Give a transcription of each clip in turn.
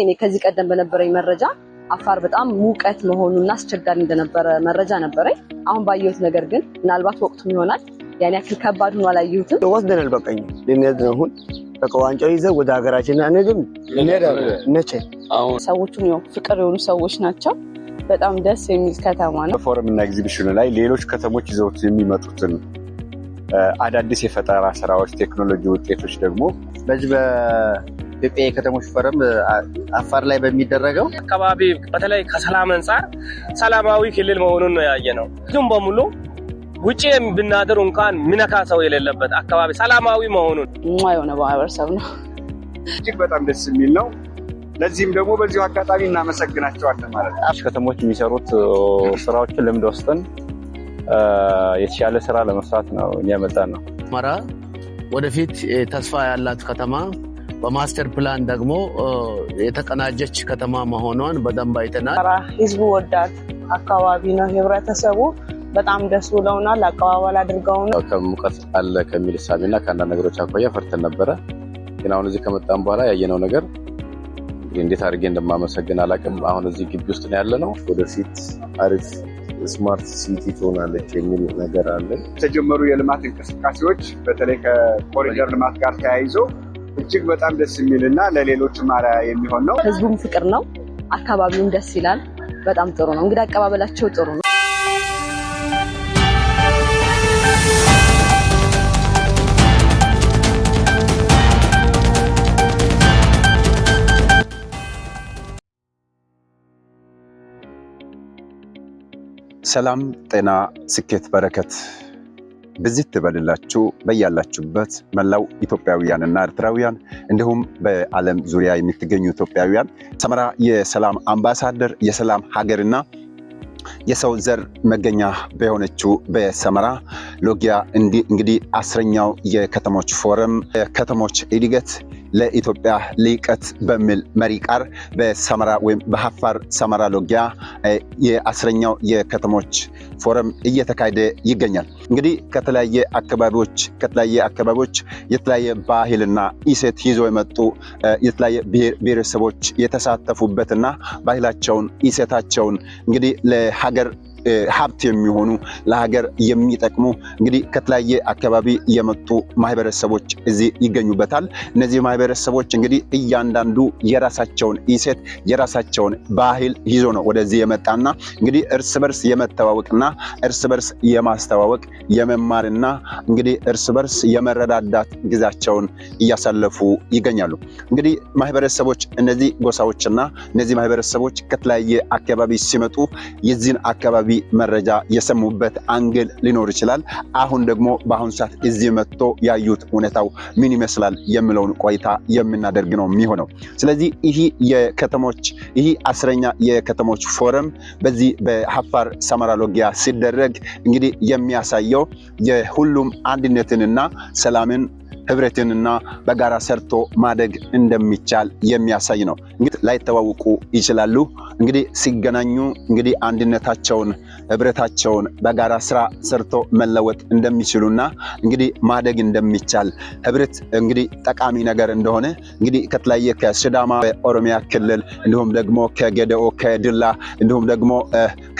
እኔ ከዚህ ቀደም በነበረኝ መረጃ አፋር በጣም ሙቀት መሆኑና አስቸጋሪ እንደነበረ መረጃ ነበረኝ። አሁን ባየሁት ነገር ግን ምናልባት ወቅቱም ይሆናል ያን ያክል ከባድ ሆኖ አላየሁትም። ወስደናል። በቃ ልንሄድ ነው አሁን። በቃ ዋንጫው ይዘህ ወደ ሀገራችን አንሄድም። መቼ ሰዎቹም ያው ፍቅር የሆኑ ሰዎች ናቸው። በጣም ደስ የሚል ከተማ ነው። በፎረም እና ኤግዚቢሽኑ ላይ ሌሎች ከተሞች ይዘውት የሚመጡትን አዳዲስ የፈጠራ ስራዎች፣ ቴክኖሎጂ ውጤቶች ደግሞ በዚህ በኢትዮጵያ የከተሞች ፎረም አፋር ላይ በሚደረገው አካባቢ በተለይ ከሰላም አንጻር ሰላማዊ ክልል መሆኑን ነው ያየ ነው። ዝም በሙሉ ውጭ ብናድር እንኳን ሚነካ ሰው የሌለበት አካባቢ ሰላማዊ መሆኑን የሆነ ማህበረሰብ ነው። እጅግ በጣም ደስ የሚል ነው። ለዚህም ደግሞ በዚሁ አጋጣሚ እናመሰግናቸዋለን ማለት ነው። ከተሞች የሚሰሩት ስራዎችን ልምድ ወስደን የተሻለ ስራ ለመስራት ነው እኛ የመጣን ነው። ሰመራ ወደፊት ተስፋ ያላት ከተማ በ master plan ደግሞ የተቀናጀች ከተማ መሆኗን በደንብ አይተናል። ህዝቡ ወዳድ አካባቢ ነው። ህብረተሰቡ በጣም ደስ ብለውናል። አቀባበል አድርገውናል። ከሙቀት አለ ከሚል እሳቤና ከአንዳንድ ነገሮች አኳያ ፈርተን ነበረ። ግን አሁን እዚህ ከመጣን በኋላ ያየነው ነገር እንዴት አድርጌ እንደማመሰግን አላውቅም። አሁን እዚህ ግቢ ውስጥ ነው ያለነው። ወደፊት አሪፍ smart city ትሆናለች የሚል ነገር አለ። የተጀመሩ የልማት እንቅስቃሴዎች በተለይ ከኮሪደር ልማት ጋር ተያይዞ እጅግ በጣም ደስ የሚል እና ለሌሎች አርአያ የሚሆን ነው። ህዝቡም ፍቅር ነው። አካባቢውም ደስ ይላል። በጣም ጥሩ ነው። እንግዲህ አቀባበላቸው ጥሩ ነው። ሰላም፣ ጤና፣ ስኬት፣ በረከት ብዝት ትበልላችሁ በያላችሁበት መላው ኢትዮጵያውያንና ኤርትራውያን እንዲሁም በዓለም ዙሪያ የምትገኙ ኢትዮጵያውያን፣ ሰመራ የሰላም አምባሳደር፣ የሰላም ሀገርና የሰው ዘር መገኛ በሆነችው በሰመራ ሎጊያ እንግዲህ 10ኛው የከተሞች ፎረም ከተሞች እድገት ለኢትዮጵያ ልህቀት በሚል መሪ ቃል በሰመራ ወይም በአፋር ሰመራ ሎጊያ የ10ኛው የከተሞች ፎረም እየተካሄደ ይገኛል። እንግዲህ ከተለያየ አካባቢዎች የተለያየ ባህልና እሴት ይዞ የመጡ የተለያየ ብሔረሰቦች የተሳተፉበትና ባህላቸውን፣ እሴታቸውን እንግዲህ ለሀገር ሀብት የሚሆኑ፣ ለሀገር የሚጠቅሙ እንግዲህ ከተለያየ አካባቢ የመጡ ማህበረሰቦች እዚህ ይገኙበታል። እነዚህ ማህበረሰቦች እንግዲህ እያንዳንዱ የራሳቸውን እሴት፣ የራሳቸውን ባህል ይዞ ነው ወደዚህ የመጣና እንግዲህ እርስ በርስ የመተዋወቅና እርስ በርስ የማስተዋወቅ፣ የመማርና እንግዲህ እርስ በርስ የመረዳዳት ጊዜያቸውን እያሳለፉ ይገኛሉ። እንግዲህ ማህበረሰቦች፣ እነዚህ ጎሳዎችና እነዚህ ማህበረሰቦች ከተለያየ አካባቢ ሲመጡ የዚህን አካባቢ መረጃ የሰሙበት angle ሊኖር ይችላል። አሁን ደግሞ በአሁኑ ሰዓት እዚህ መጥቶ ያዩት ሁኔታው ምን ይመስላል የሚለውን ቆይታ የምናደርግ ነው የሚሆነው። ስለዚህ ይህ 10ኛ የከተሞች ፎረም በዚህ በአፋር ሰመራ ሎጊያ ሲደረግ እንግዲህ የሚያሳየው የሁሉም አንድነትንና ሰላምን፣ ህብረትንና በጋራ ሰርቶ ማደግ እንደሚቻል የሚያሳይ ነው። እንግዲህ ላይተዋወቁ ይችላሉ። እንግዲህ ሲገናኙ እንግዲህ አንድነታቸውን፣ ህብረታቸውን፣ በጋራ ስራ ሰርቶ መለወጥ እንደሚችሉና እንግዲህ ማደግ እንደሚቻል፣ ህብረት እንግዲህ ጠቃሚ ነገር እንደሆነ እንግዲህ ከተለያየ ከሲዳማ፣ ኦሮሚያ ክልል፣ እንዲሁም ደግሞ ከገደኦ፣ ከድላ፣ እንዲሁም ደግሞ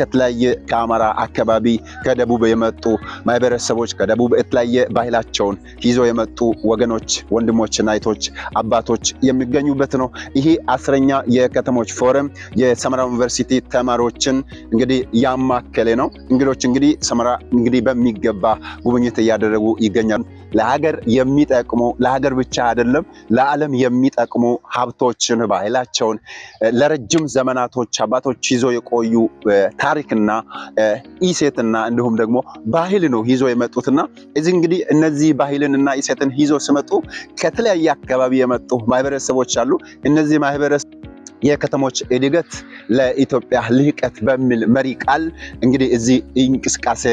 ከተለያየ ከአማራ አካባቢ፣ ከደቡብ የመጡ ማህበረሰቦች፣ ከደቡብ የተለያየ ባህላቸውን ይዞ የመጡ ወገኖች፣ ወንድሞችና እህቶች፣ አባቶች የሚገኙበት ነው። ይሄ 10ኛ የከተሞች ፎረም የሰመራ ዩኒቨርሲቲ ተማሪዎችን እንግዲህ ያማከለ ነው። እንግዶች እንግዲህ ሰመራ እንግዲህ በሚገባ ጉብኝት እያደረጉ ይገኛሉ። ለሀገር የሚጠቅሙ፣ ለሀገር ብቻ አይደለም፣ ለዓለም የሚጠቅሙ ሀብቶችን፣ ባህላቸውን ለረጅም ዘመናቶች አባቶች ይዞ የቆዩ ታሪክና እሴትና እንዲሁም ደግሞ ባህል ነው ይዞ የመጡትና እዚህ እንግዲህ እነዚህ ባህልን እና እሴትን ይዞ ሲመጡ ከተለያየ አካባቢ የመጡ ማህበረሰቦች አሉ። እነዚህ ማህበረሰብ የከተሞች እድገት ለኢትዮጵያ ልህቀት በሚል መሪ ቃል እንግዲህ እዚህ እንቅስቃሴ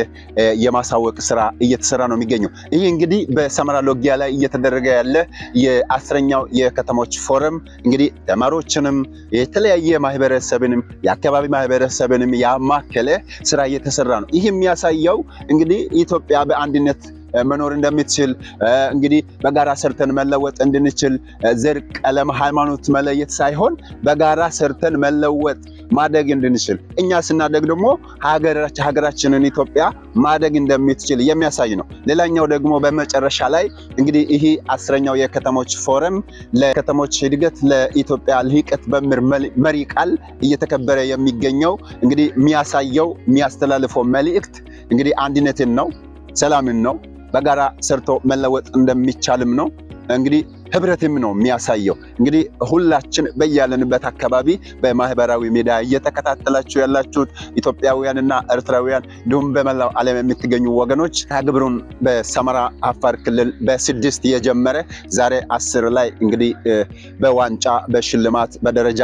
የማሳወቅ ስራ እየተሰራ ነው የሚገኘው። ይህ እንግዲህ በሰመራ ሎጊያ ላይ እየተደረገ ያለ የ10ኛው የከተሞች ፎረም እንግዲህ ተማሪዎችንም፣ የተለያየ ማህበረሰብንም፣ የአካባቢ ማህበረሰብንም ያማከለ ስራ እየተሰራ ነው። ይህ የሚያሳየው እንግዲህ ኢትዮጵያ በአንድነት መኖር እንደምትችል፣ እንግዲህ በጋራ ሰርተን መለወጥ እንድንችል፣ ዘር፣ ቀለም፣ ሃይማኖት መለየት ሳይሆን በጋራ ሰርተን መለወጥ ማደግ እንድንችል፣ እኛ ስናደግ ደግሞ ሀገራችንን ኢትዮጵያ ማደግ እንደምትችል የሚያሳይ ነው። ሌላኛው ደግሞ በመጨረሻ ላይ እንግዲህ ይህ 10ኛው የከተሞች ፎረም ለከተሞች እድገት ለኢትዮጵያ ልህቀት በሚል መሪ ቃል እየተከበረ የሚገኘው እንግዲህ የሚያሳየው የሚያስተላልፈው መልእክት እንግዲህ አንድነትን ነው፣ ሰላምን ነው፣ በጋራ ሰርቶ መለወጥ እንደሚቻልም ነው። እንግዲህ ህብረትም ነው የሚያሳየው። እንግዲህ ሁላችን በያለንበት አካባቢ በማህበራዊ ሚዲያ እየተከታተላችሁ ያላችሁት ኢትዮጵያውያንና ኤርትራውያን እንዲሁም በመላው ዓለም የምትገኙ ወገኖች ግብሩን በሰመራ አፋር ክልል በ6 የጀመረ ዛሬ 10 ላይ እንግዲህ በዋንጫ በሽልማት በደረጃ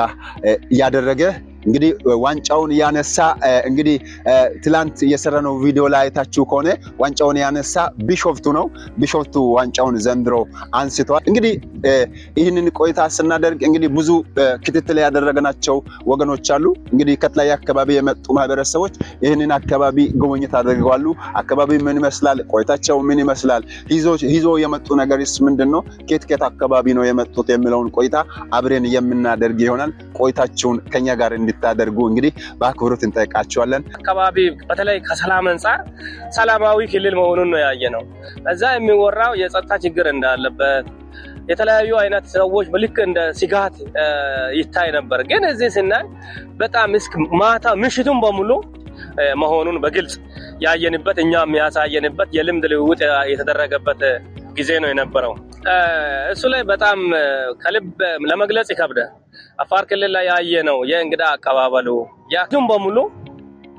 እያደረገ እንግዲህ ዋንጫውን ያነሳ፣ እንግዲህ ትላንት የሰራነው ቪዲዮ ላይ አይታችሁ ከሆነ ዋንጫውን ያነሳ ቢሾፍቱ ነው። ቢሾፍቱ ዋንጫውን ዘንድሮ አንስቷል። እንግዲህ ይህንን ቆይታ ስናደርግ እንግዲህ ብዙ ክትትል ያደረግናቸው ወገኖች አሉ። እንግዲህ ከተለያየ አካባቢ የመጡ ማህበረሰቦች ይህንን አካባቢ ጉብኝት አድርገዋል። አካባቢ ምን ይመስላል? ቆይታቸው ምን ይመስላል? ይዞ የመጡ ነገርስ ምንድን ነው? ከየት ከየት አካባቢ ነው የመጡት የሚለውን ቆይታ አብረን የምናደርግ ይሆናል። ቆይታችሁን ከኛ ጋር እንድታደርጉ እንግዲህ በአክብሮት እንጠይቃችኋለን። አካባቢ በተለይ ከሰላም አንጻር ሰላማዊ ክልል መሆኑን ነው ያየነው። እዛ የሚወራው የጸጥታ ችግር እንዳለበት የተለያዩ አይነት ሰዎች ልክ እንደ ስጋት ይታይ ነበር። ግን እዚህ ስናይ በጣም እስከ ማታ ምሽቱን በሙሉ መሆኑን በግልጽ ያየንበት፣ እኛም ያሳየንበት፣ የልምድ ልውውጥ የተደረገበት ጊዜ ነው የነበረው። እሱ ላይ በጣም ከልብ ለመግለጽ ይከብዳል። አፋር ክልል ላይ ያየነው የእንግዳ አቀባበሉ ያቱም በሙሉ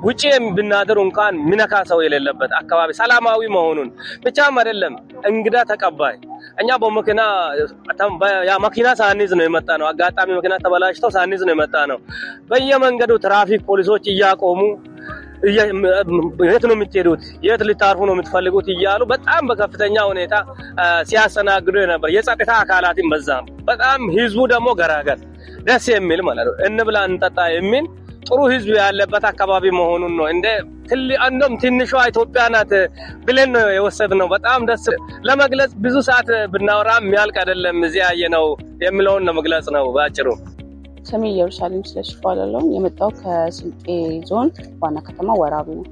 ውጪ ብናድር እንኳን ሚነካ ሰው የሌለበት አካባቢ ሰላማዊ መሆኑን ብቻም አይደለም፣ እንግዳ ተቀባይ። እኛ በመኪና ያ መኪና ሳንይዝ ነው የመጣነው። አጋጣሚ መኪና ተበላሽተው ሳንይዝ ነው የመጣነው። በየመንገዱ ትራፊክ ፖሊሶች እያቆሙ የት ነው የምትሄዱት? የት ልታርፉ ነው የምትፈልጉት? እያሉ በጣም በከፍተኛ ሁኔታ ሲያስተናግዱ ነበር። የጸጥታ አካላትን በዛም በጣም ህዝቡ ደግሞ ገራገር ደስ የሚል ማለት ነው። እንብላ እንጠጣ የሚል ጥሩ ህዝብ ያለበት አካባቢ መሆኑን ነው። እንደ እንደውም ትንሿ ኢትዮጵያ ናት ብለን ነው የወሰድነው። በጣም ደስ ለመግለጽ ብዙ ሰዓት ብናወራ የሚያልቅ አይደለም። እዚህ ያየነው የሚለውን ለመግለጽ ነው ባጭሩ። ስሜ ኢየሩሳሌም ስለሽ እባላለሁ። የመጣው ከስልጤ ዞን ዋና ከተማ ወራቤ ነው።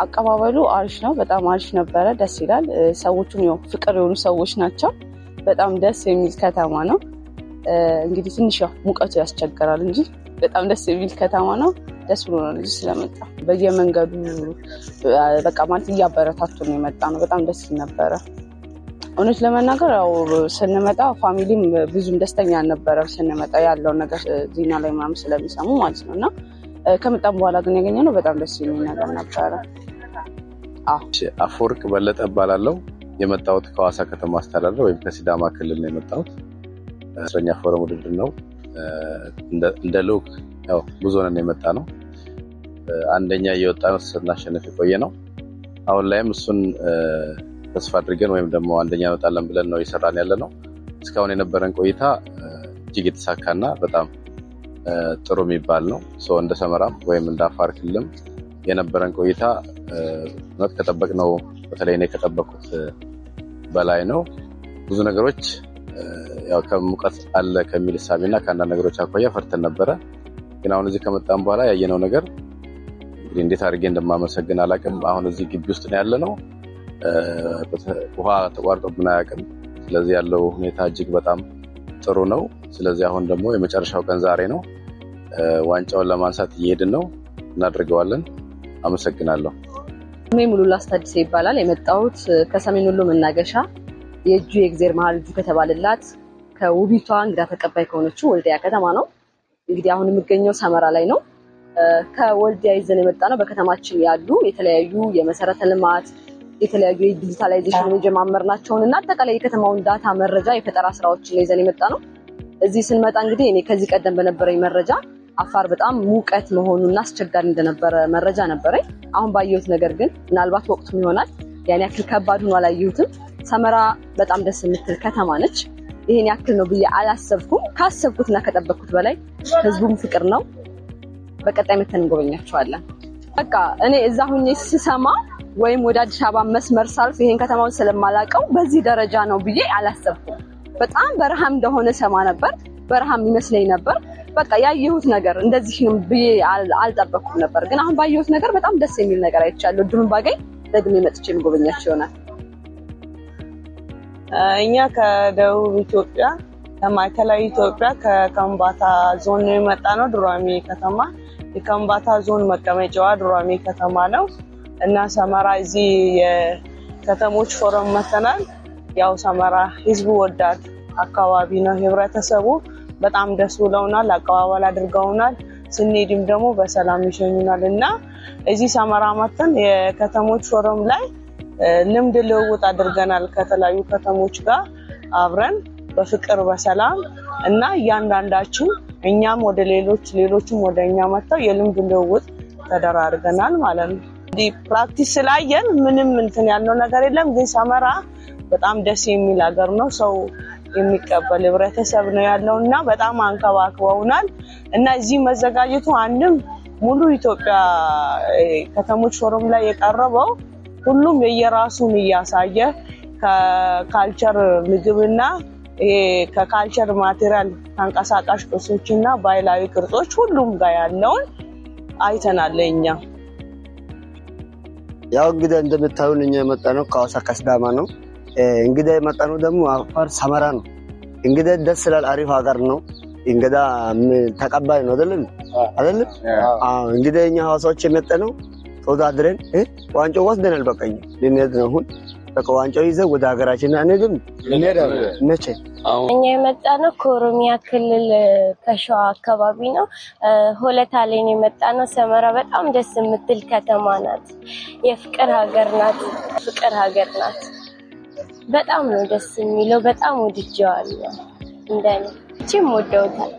አቀባበሉ አሪፍ ነው። በጣም አሪፍ ነበረ። ደስ ይላል። ሰዎቹም ያው ፍቅር የሆኑ ሰዎች ናቸው። በጣም ደስ የሚል ከተማ ነው። እንግዲህ ትንሽ ያው ሙቀቱ ያስቸግራል እንጂ በጣም ደስ የሚል ከተማ ነው። ደስ ብሎናል እዚህ ስለመጣ። በየመንገዱ በቃ ማለት እያበረታቱ ነው የመጣነው። በጣም ደስ ይል ነበረ። እውነት ለመናገር ያው ስንመጣ family ም ብዙም ደስተኛ አልነበረም። ስንመጣ ያለውን ነገር ዜና ላይ ምናምን ስለሚሰሙ ማለት ነው። እና ከመጣም በኋላ ግን ያገኘነው በጣም ደስ የሚል ነገር ነበረ። አፈወርቅ በለጠ እባላለሁ። የመጣሁት ከሐዋሳ ከተማ አስተዳደር ወይም ከሲዳማ ክልል ነው የመጣሁት። 10ኛ ፎረም ውድድር ነው። እንደ ልዑክ ያው ብዙ ሆነን የመጣነው። አንደኛ እየወጣ ነው ስናሸንፍ የቆየ ነው። አሁን ላይም እሱን ተስፋ አድርገን ወይም ደግሞ አንደኛ እንወጣለን ብለን ነው እየሰራን ያለነው። እስካሁን የነበረን ቆይታ እጅግ የተሳካና በጣም ጥሩ የሚባል ነው። እንደ ሰመራም ወይም እንደ አፋር ክልልም የነበረን ቆይታ እውነት ከጠበቅነው፣ በተለይ እኔ ከጠበቅኩት በላይ ነው። ብዙ ነገሮች ያው ከሙቀት አለ ከሚል እሳቤና ከአንዳንድ ነገሮች አኳያ ፈርተን ነበረ። ግን አሁን እዚህ ከመጣን በኋላ ያየነው ነገር እንግዲህ እንዴት አድርጌ እንደማመሰግን አላውቅም። አሁን እዚህ ግቢ ውስጥ ነው ያለነው። ውሃ ተቋርጦብን አያውቅም። ስለዚህ ያለው ሁኔታ እጅግ በጣም ጥሩ ነው። ስለዚህ አሁን ደግሞ የመጨረሻው ቀን ዛሬ ነው። ዋንጫውን ለማንሳት እየሄድን ነው። እናደርገዋለን። አመሰግናለሁ። ስሜ ሙሉላስ ታደሰ ይባላል። የመጣሁት ከሰሜን ወሎ መናገሻ የእጁ የእግዜር መሀል እጁ ከተባለላት ከውቢቷ እንግዳ ተቀባይ ከሆነችው ወልዲያ ከተማ ነው። እንግዲህ አሁን የምገኘው ሰመራ ላይ ነው። ከወልዲያ ይዘን የመጣነው በከተማችን ያሉ የተለያዩ የመሰረተ ልማት፣ የተለያዩ የ digitalization የጀማመርናቸውን እና አጠቃላይ የከተማውን data መረጃ የፈጠራ ስራዎችን ይዘን የመጣነው። እዚህ ስንመጣ እንግዲህ እኔ ከዚህ ቀደም በነበረኝ መረጃ አፋር በጣም ሙቀት መሆኑና አስቸጋሪ እንደነበረ መረጃ ነበረኝ። አሁን ባየሁት ነገር ግን ምናልባት ወቅቱም ይሆናል ያን ያክል ከባድ ሆኖ አላየሁትም። ሰመራ በጣም ደስ የምትል ከተማ ነች። ይሄን ያክል ነው ብዬ አላሰብኩም። ካሰብኩትና ከጠበቅኩት በላይ ህዝቡም ፍቅር ነው። በቀጣይ መተን እንጎበኛቸዋለን። በቃ እኔ እዛ ሁኜ ስሰማ ወይም ወደ አዲስ አበባ መስመር ሳልፍ ይሄን ከተማውን ስለማላውቀው በዚህ ደረጃ ነው ብዬ አላሰብኩም። በጣም በረሃም እንደሆነ ሰማ ነበር፣ በረሃም ይመስለኝ ነበር። በቃ ያየሁት ነገር እንደዚህ ነው ብዬ አልጠበቅኩም ነበር። ግን አሁን ባየሁት ነገር በጣም ደስ የሚል ነገር አይቻለሁ። እድሉን ባገኝ ደግሜ መጥቼ የምጎበኛቸው ይሆናል። እኛ ከደቡብ ኢትዮጵያ፣ ከማዕከላዊ ኢትዮጵያ፣ ከከምባታ ዞን ነው የመጣነው። ዱራሜ ከተማ፣ የከምባታ ዞን መቀመጫዋ ዱራሜ ከተማ ነው እና ሰመራ እዚህ የከተሞች ፎረም መተናል። ያው ሰመራ ህዝቡ ወዳድ አካባቢ ነው። ህብረተሰቡ በጣም ደስ ብለውናል፣ አቀባበል አድርገውናል። ስንሄድም ደግሞ በሰላም ይሸኙናል እና እዚህ ሰመራ መተን የከተሞች ፎረም ላይ ልምድ ልውውጥ አድርገናል። ከተለያዩ ከተሞች ጋር አብረን በፍቅር በሰላም እና እያንዳንዳችን እኛም ወደ ሌሎች፣ ሌሎችም ወደ እኛ መጥተው የልምድ ልውውጥ ተደራርገናል ማለት ነው። እንዲህ practice ስላየን ምንም እንትን ያልነው ነገር የለም። ግን ሰመራ በጣም ደስ የሚል ሀገር ነው። ሰው የሚቀበል ህብረተሰብ ነው ያለው እና በጣም አንከባክበውናል እና እዚህ መዘጋጀቱ አንድም ሙሉ ኢትዮጵያ ከተሞች ፎረም ላይ የቀረበው ሁሉም የየራሱን እያሳየ ከ culture ምግብና ከ culture material፣ ተንቀሳቃሽ ቅርሶችና ባህላዊ ቅርጾች ሁሉም ጋር ያለውን አይተናል እኛ። ያው እንግዲህ እንደምታዩን እኛ የመጣነው ከሐዋሳ ከሲዳማ ነው። እንግዲህ የመጣነው ደግሞ አፋር ሰመራ ነው። እንግዲህ ደስ ይላል፣ አሪፍ ሀገር ነው። እንግዳ ተቀባይ ነው፣ አይደለም አይደለም? አዎ፣ እንግዲህ እኛ ሐዋሳዎች የመጣነው ተወዳድረን ዋንጫው ወስደናል። በቃ እኛ ልንሄድ ነው አሁን። በቃ ዋንጫው ይዘን ወደ ሀገራችን አንሄድም? መቼ? እኛ የመጣነው ከኦሮሚያ ክልል ከሸዋ አካባቢ ነው። ሆለታ ላይ ነው የመጣነው። ሰመራ በጣም ደስ የምትል ከተማ ናት። የፍቅር ሀገር ናት። ፍቅር ሀገር ናት። በጣም ነው ደስ የሚለው። በጣም ወድጄዋለሁ። እንደኔ እቺም ወደውታል።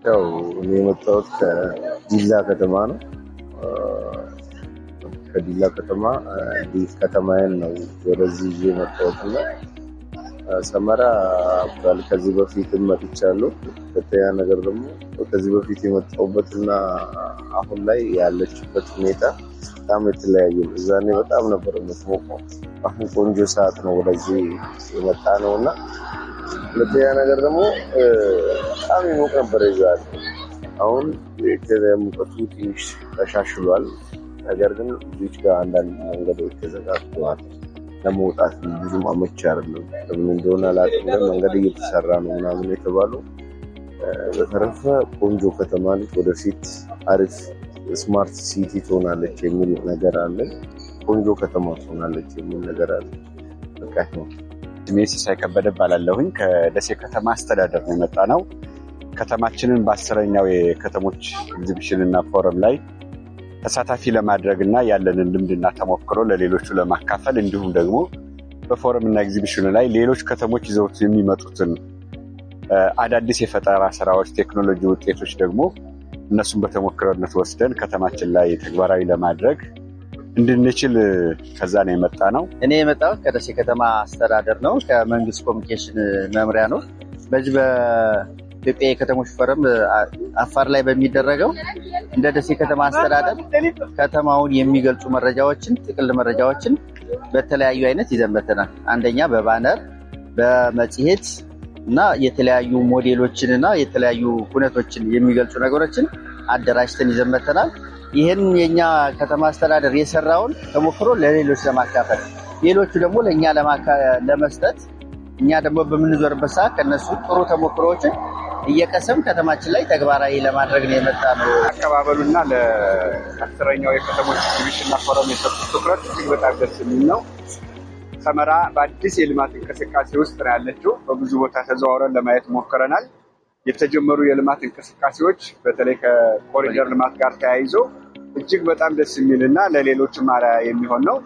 ያው እኔ የመጣሁት ከዲላ ከተማ ነው። ከዲላ ከተማ እንዲህ ከተማዬን ነው ወደዚህ ይዤ የመጣሁት እና ሰመራ ከዚህ በፊትም መጥቻለሁ። ሁለተኛ ነገር ደግሞ ከዚህ በፊት የመጣሁበትና አሁን ላይ ያለችበት ሁኔታ በጣም የተለያየ ነው። እዛኔ በጣም ነበር የምትሞቀው። አሁን ቆንጆ ሰዓት ነው ወደዚህ የመጣ ነው እና ሁለተኛ ነገር ደግሞ በጣም ይሞቅ ነበር የዛኔ። አሁን ሙቀቱ ትንሽ ተሻሽሏል። ነገር ግን እዚች ጋር አንዳንድ መንገዶች ተዘጋግተዋል። ለመውጣት ብዙም አመቺ አይደለም። ለምን እንደሆነ አላውቅም፣ ግን መንገድ እየተሰራ ነው ምናምን የተባለው። በተረፈ ቆንጆ ከተማ ነች። ወደፊት አሪፍ smart city ትሆናለች የሚል ነገር አለ። ቆንጆ ከተማ ትሆናለች የሚል ነገር አለ። በቃ ነው። ስሜ ሲሳይ ከበደ እባላለሁኝ። ከደሴ ከተማ አስተዳደር ነው የመጣነው። ከተማችንን በ10ኛው የከተሞች ኤግዚቢሽን እና ፎረም ላይ ተሳታፊ ለማድረግ እና ያለንን ልምድና ተሞክሮ ለሌሎቹ ለማካፈል፣ እንዲሁም ደግሞ በፎረም እና ኤግዚቢሽኑ ላይ ሌሎች ከተሞች ይዘውት የሚመጡትን አዳዲስ የፈጠራ ስራዎች፣ ቴክኖሎጂ ውጤቶች ደግሞ እነሱን በተሞክሮነት ወስደን ከተማችን ላይ ተግባራዊ ለማድረግ እንድንችል ከዛ ነው የመጣነው። እኔ የመጣሁት ከደሴ ከተማ አስተዳደር ነው፣ ከመንግስት ኮሚኒኬሽን መምሪያ ነው። በዚህ በኢትዮጵያ የከተሞች ፎረም አፋር ላይ በሚደረገው እንደ ደሴ ከተማ አስተዳደር ከተማውን የሚገልጹ መረጃዎችን፣ ጥቅል መረጃዎችን በተለያዩ አይነት ይዘን መጥተናል። አንደኛ በባነር፣ በመጽሔት እና የተለያዩ ሞዴሎችን እና የተለያዩ ሁነቶችን የሚገልጹ ነገሮችን አደራጅተን ይዘን መጥተናል። ይህን የኛ ከተማ አስተዳደር የሰራውን ተሞክሮ ለሌሎች ለማካፈል፣ ሌሎቹ ደግሞ ለእኛ ለመስጠት፣ እኛ ደግሞ በምንዞርበት ሰዓት ከነሱ ጥሩ ተሞክሮዎችን እየቀሰም ከተማችን ላይ ተግባራዊ ለማድረግ ነው የመጣነው። አቀባበሉና ለ10ኛው የከተሞች ኤግዚቢሽንና ፎረም የሰጡት ትኩረት እጅግ በጣም ደስ የሚል ነው። ሰመራ በአዲስ የልማት እንቅስቃሴ ውስጥ ነው ያለችው። በብዙ ቦታ ተዘዋውረን ለማየት ሞክረናል። የተጀመሩ የልማት እንቅስቃሴዎች በተለይ ከኮሪደር ልማት ጋር ተያይዞ እጅግ በጣም ደስ የሚል እና ለሌሎችም አርአያ የሚሆን ነው።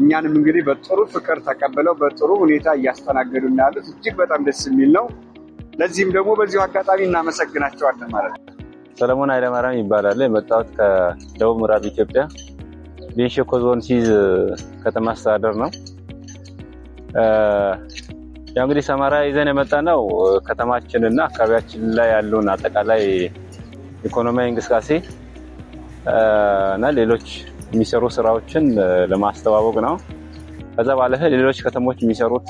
እኛንም እንግዲህ በጥሩ ፍቅር ተቀብለው በጥሩ ሁኔታ እያስተናገዱ ያሉት እጅግ በጣም ደስ የሚል ነው። ለዚህም ደግሞ በዚሁ አጋጣሚ እናመሰግናቸዋለን ማለት ነው። ሰለሞን ኃይለማርያም ይባላል። የመጣሁት ከደቡብ ምዕራብ ኢትዮጵያ ቤንች ሸኮ ዞን ሲዝ ከተማ አስተዳደር ነው። ያው እንግዲህ ሰመራ ይዘን የመጣነው ከተማችንና አካባቢያችን ላይ ያለውን አጠቃላይ ኢኮኖሚያዊ እንቅስቃሴ እና ሌሎች የሚሰሩ ስራዎችን ለማስተዋወቅ ነው። ከዛ ባለፈ ሌሎች ከተሞች የሚሰሩት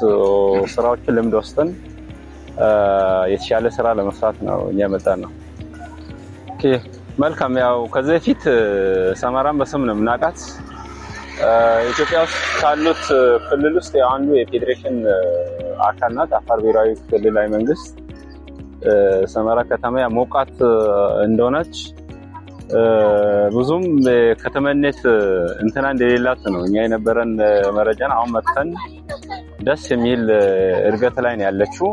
ስራዎችን ልምድ ወስደን የተሻለ ስራ ለመስራት ነው እኛ የመጣነው። Okay፣ መልካም። ያው ከዚህ በፊት ሰመራን በስም ነው የምናውቃት። ኢትዮጵያ ውስጥ ካሉት ክልል ውስጥ ያው አንዱ የፌዴሬሽን አካል ናት። አፋር ብሔራዊ ክልላዊ መንግስት ሰመራ ከተማ ያው ሞቃት እንደሆነች፣ ብዙም ከተመነት እንትና እንደሌላት ነው እኛ የነበረን መረጃን። አሁን መጥተን ደስ የሚል እድገት ላይ ነው ያለችው።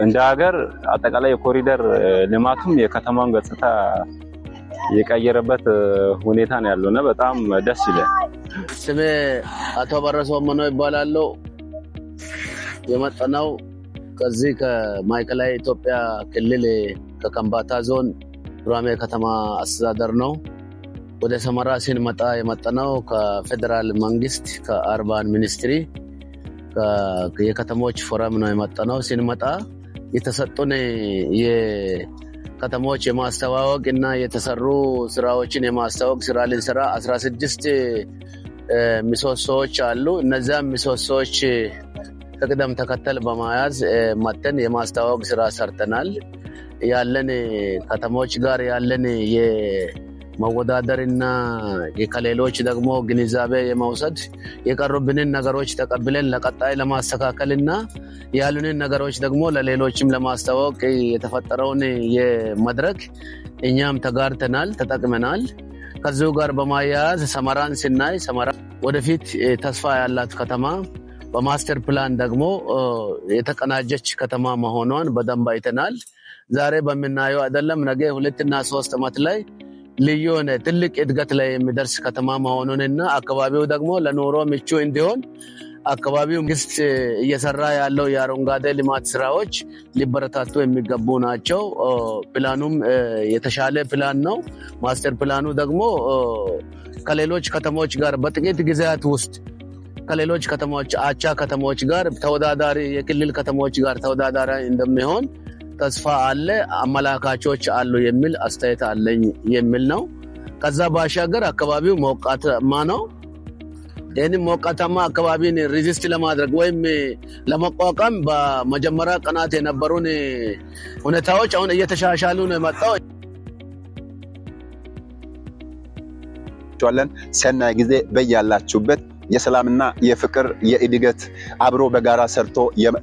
እንደ ሀገር አጠቃላይ የኮሪደር ልማቱም የከተማውን ገጽታ የቀየረበት ሁኔታ ነው ያለው እና በጣም ደስ ይላል። ስሜ አቶ በረሶ መኖ ይባላለሁ። የመጣነው ከዚህ ከማዕከላዊ ኢትዮጵያ ክልል ከከምባታ ዞን ዱራሜ ከተማ አስተዳደር ነው። ወደ ሰመራ ስንመጣ የመጣነው ከፌዴራል መንግስት ከ urban ministry የከተሞች ፎረም ነው የመጣነው። ስንመጣ የተሰጡን የከተሞች የማስተዋወቅ እና የተሰሩ ስራዎችን የማስተዋወቅ ስራ ልንሰራ 16 ምሰሶዎች አሉ። እነዚያም ምሰሶዎች ከቅደም ተከተል በመያዝ መተን የማስተዋወቅ ስራ ሰርተናል። ያለን ከተሞች ጋር ያለን የመወዳደርና ከሌሎች ደግሞ ግንዛቤ የመውሰድ፣ የቀሩብንን ነገሮች ተቀብለን ለቀጣይ ለማስተካከልና ያሉንን ነገሮች ደግሞ ለሌሎችም ለማስተዋወቅ የተፈጠረውን የመድረክ እኛም ተጋርተናል፣ ተጠቅመናል። ከዚሁ ጋር በማያያዝ ሰመራን ስናይ ሰመራ ወደፊት ተስፋ ያላት ከተማ፣ በ master plan ደግሞ የተቀናጀች ከተማ መሆኗን በደንብ አይተናል። ዛሬ በምናየው አይደለም፣ ነገ 2ና 3 ዓመት ላይ ልዩ የሆነ ትልቅ እድገት ላይ የሚደርስ ከተማ መሆኑንና አካባቢው ደግሞ ለኑሮ ምቹ እንዲሆን አካባቢው መንግስት እየሰራ ያለው የአረንጓዴ ልማት ስራዎች ሊበረታቱ የሚገቡ ናቸው። ፕላኑም የተሻለ ፕላን ነው። Master plan ኑ ደግሞ ከሌሎች ከተሞች ጋር በጥቂት ጊዜያት ውስጥ ከሌሎች ከተሞች፣ አቻ ከተሞች ጋር ተወዳዳሪ፣ የክልል ከተሞች ጋር ተወዳዳሪ እንደሚሆን ተስፋ አለ፣ አመላካቾች አሉ የሚል አስተያየት አለኝ የሚል ነው። ከዛ ባሻገር አካባቢው ሞቃታማ ነው። ይህንም ሞቃታማ አካባቢን resist ለማድረግ ወይም ለመቋቋም በመጀመሪያ ቀናት የነበሩን ሁኔታዎች አሁን እየተሻሻሉ ነው የመጣው። ሰናይ ጊዜ በያላችሁበት የሰላምና የፍቅር፣ የእድገት፣ አብሮ በጋራ ሰርቶ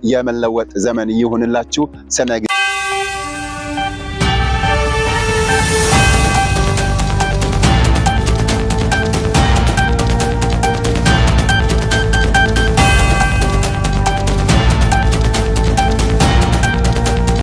የመለወጥ ዘመን ይሁንላችሁ። ሰናይ ጊዜ።